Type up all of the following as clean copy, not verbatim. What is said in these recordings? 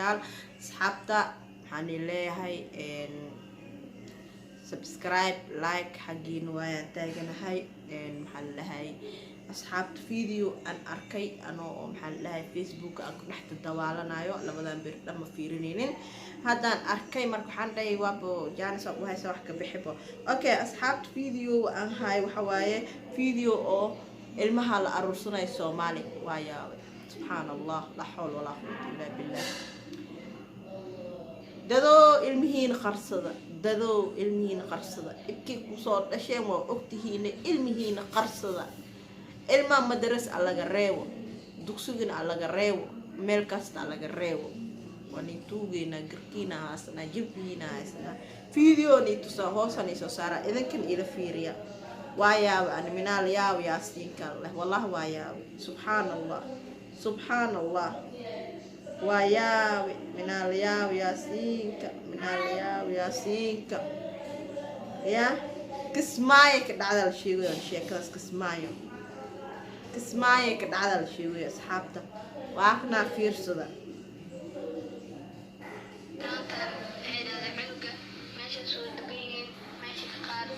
Walaalayaal, asxaabta, waxaan leeyahay subscribe, like xaggiina waayaan taaganahay. Maxaa la dhahay, asxaabta, video aan arkay anoo oo, maxaa la dhahay, Facebook aan ku dhex dadawaalanayo labadan bir dhan ma fiirinaynin, haddaan arkay. Marka waxaan dhahay, waabo chance u haysa, wax ka bixibo. Okay, asxaabta, video aan haay waxa waaye video oo ilmaha la aruursanayo Soomaali. Waa yaabay, subxaan Allah, laa xawl walaa quwata illaa billah. Dadoo, ilmihiina qarsada. Dadoo, ilmihiina qarsada. Ibkay kusoo dhasheen waa ogtihiina. Ilmihiina qarsada. Ilmaha madaras a laga reebo, dugsigina a laga reebo, meel kasta a laga reebo. Waa tuugeynaa, garkiina haysanaa, jilbihiina haysanaa. Video nii tusaa, hoosanii soo saaraa, idinkan ila fiiriya. Waa yaaba ani, minaal yaab yaasiinka leh. Wallahi waa yaabay, subxaan Allah, subxaan Allah, waa yaabi. Minaal yaab yaasiinka, minaal yaab yaasiinka. Ya Kismaayo ka dhacda la sheegayo sheekadaas. Kismaayo, Kismaayo ka dhacda la sheegayo. Asxaabta, waa kanaa, fiirsada. Maanta waxay dhahday, cunuga meeshaas wuu degan yihiin, meesha ka qaad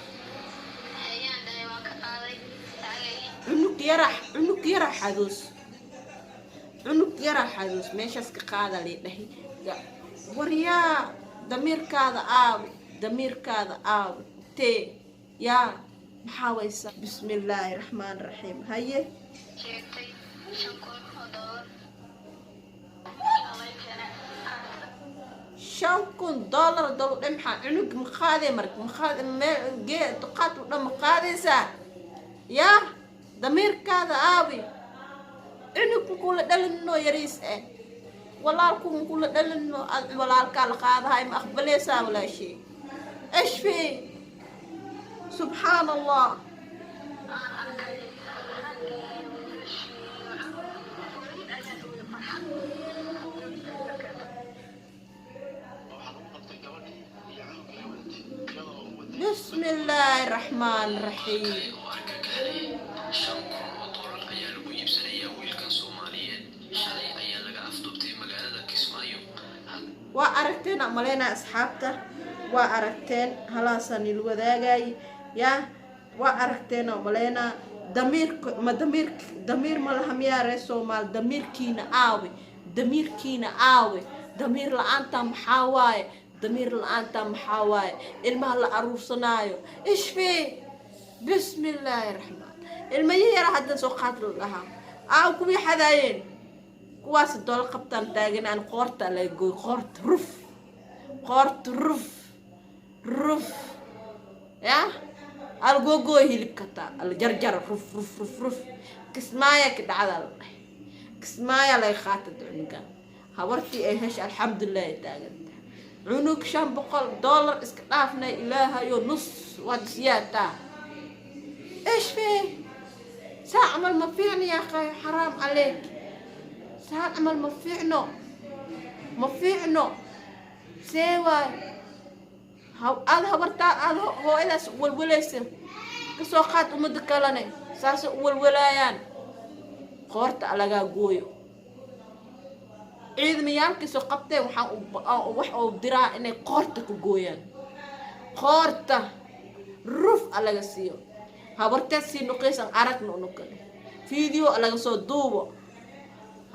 hayaan dhahay. Waan ka qaaday lacagay. Cunug yara, cunug yara xadoos, cunug yara xadoos, meeshaas ka qaada lay dhahay. Waryaa, damiirkaada aawi? Damiirkaada aawi? Tee yaa, maxaa waysa? Bismillaahi raxmaan raxiim. Haye. Sheegtay $5,000 lay keenay. $5,000 dol dhe. Maxaa cunug ma qaadee? Marka ma qaad meel gee qaad u dhan ma qaadaysaa? Yaa, damiirkaada aawi? Cunug makula dhalinno, yariis eh, walaalku makula dhalinno. Aad walaalkaa la qaadahay, ma aqbaleysaa, walaashay? Ashfi, subxaan Allah. Aan arkay raggii, wiilashii, hooyad ayaa ooyay farxad. Waxaa lagu qabtay gabadhii iyo cunugii ay wadatay iyadoo waday. Bismi illaahi raxmaan raxiim. Kale oo argagaxleh, $5,000 ayaa lagu iibsanayaa wiilkan Soomaaliyeed. Shalay ayaa laga afduubtay magaalada Kismaayo. Waa aragteen aan malaynaya, asxaabta, waa aragteen. Halaasaan il wadaagay. Yaa, waa aragteen aan malaynaa. Damiirka ma damiir, damiir ma laha miyaa reer Soomaali? Damiirkiina aawe? Damiirkiina aawe? Damiir la-aanta maxaa waaye? Damiir la-aanta maxaa waaye? Ilmaha la aruursanaayo, ishfi. Bismi illaahi raxmaan. Ilmayi yara hadda soo qaad la dhahaa, aaw kuwii xadaayeen? Kuwaas doolo qabtaan taagan aan qoorta laga gooy, qoorta ruf, qoorta ruf ruf, ya algoogooy, hilibka taa al jarjara, ruf ruf ruf ruf. Kismaaya ka dhacda la dhahay, Kismaaya laga qaata cunugan. Habartii ay hesha, alxamdulilah, ay taaganta. Cunug $500 iska dhaafnay, ilaahayo, nus waad isiyaataa. ايش فيه saa camal ma fiicno yaa akhay, xaraam caleyk. Saa camal ma fiicno, ma fiicno. See waay? Aada habartaa, aada hooyadaas walwalaysa, kasoo qaad ummadda kalene saasay u walwalaayaan. Qoorta alagaa gooyo. Ciidamayaalkiisoo qabteen, waxaan wax oo diraa inay qoorta ka gooyaan, qoorta ruf alaga siiyo. Habarteed sii nuqaysan aragna unukale, video laga soo duubo.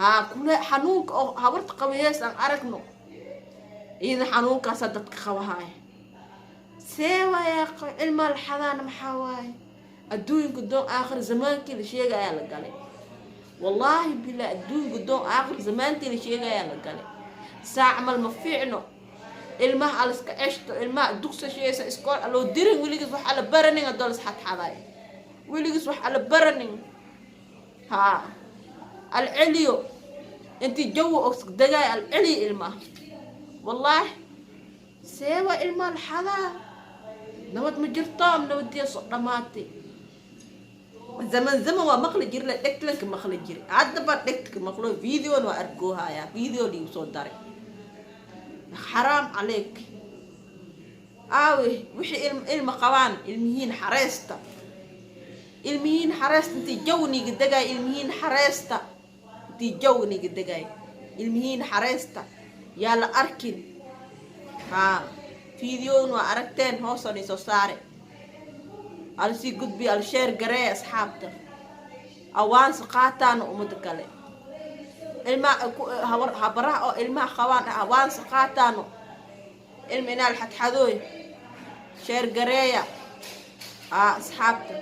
Haa, kule xanuunka oo habarta qabayees aan aragno. Iyada xanuunkaasa dadka qabahaaya. See waaya? Ilmaa la xadaana maxaa waaye? Adduunka doon aakhir zamaankii la sheegayaa la galay. Wallaahi bilaa, adduunka doon aakhir zamaantii la sheegayaa la galay. Saa camal ma fiicno. Ilmaha aliska ceshto, ilmaha dugsa sheegaysa, iskool aloo dirin, weligiis wax ala baranin. Adoo las xadxaday, weligiis wax ala baranin. Haa, alceliyo intii jawi og dagaay, alceliyo ilmaha. Wallaahi, seeba ilmaha la xadaa? Nabad ma jirto, nabadiya soo dhammaatay. Zaman zaman waa maqli jirna, dhegtlanka maqli jiri. Hadda baa dhegtka maqlo, videona waa arkoohaya, video liigu soo daray. Xaraam caleyk. Aawe wixii ilma qabaan? Ilmihiin xareesta, ilmihiin xareesta intii jawniga degaay. Ilmihiin xareesta intii jawniga degaay. Ilmihiin xareesta. Yaa la arkin. Haa, videogan waa aragteen, hoosaan isoo saare, alasii gudbiya, al share garee, asxaabta awaansi qaataana, ummada kale ilmaha habaraha oo ilmaha qabaan awaansi qaataano, ilma inaal xadxadooy. Share gareeya. Aa, asxaabta,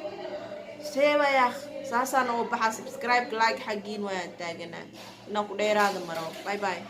seebayaa saasaana oo baxaa. Subscribe, like xaggiin waayaan taaganaa. Inaan ku dheeraada maro. Bye bye.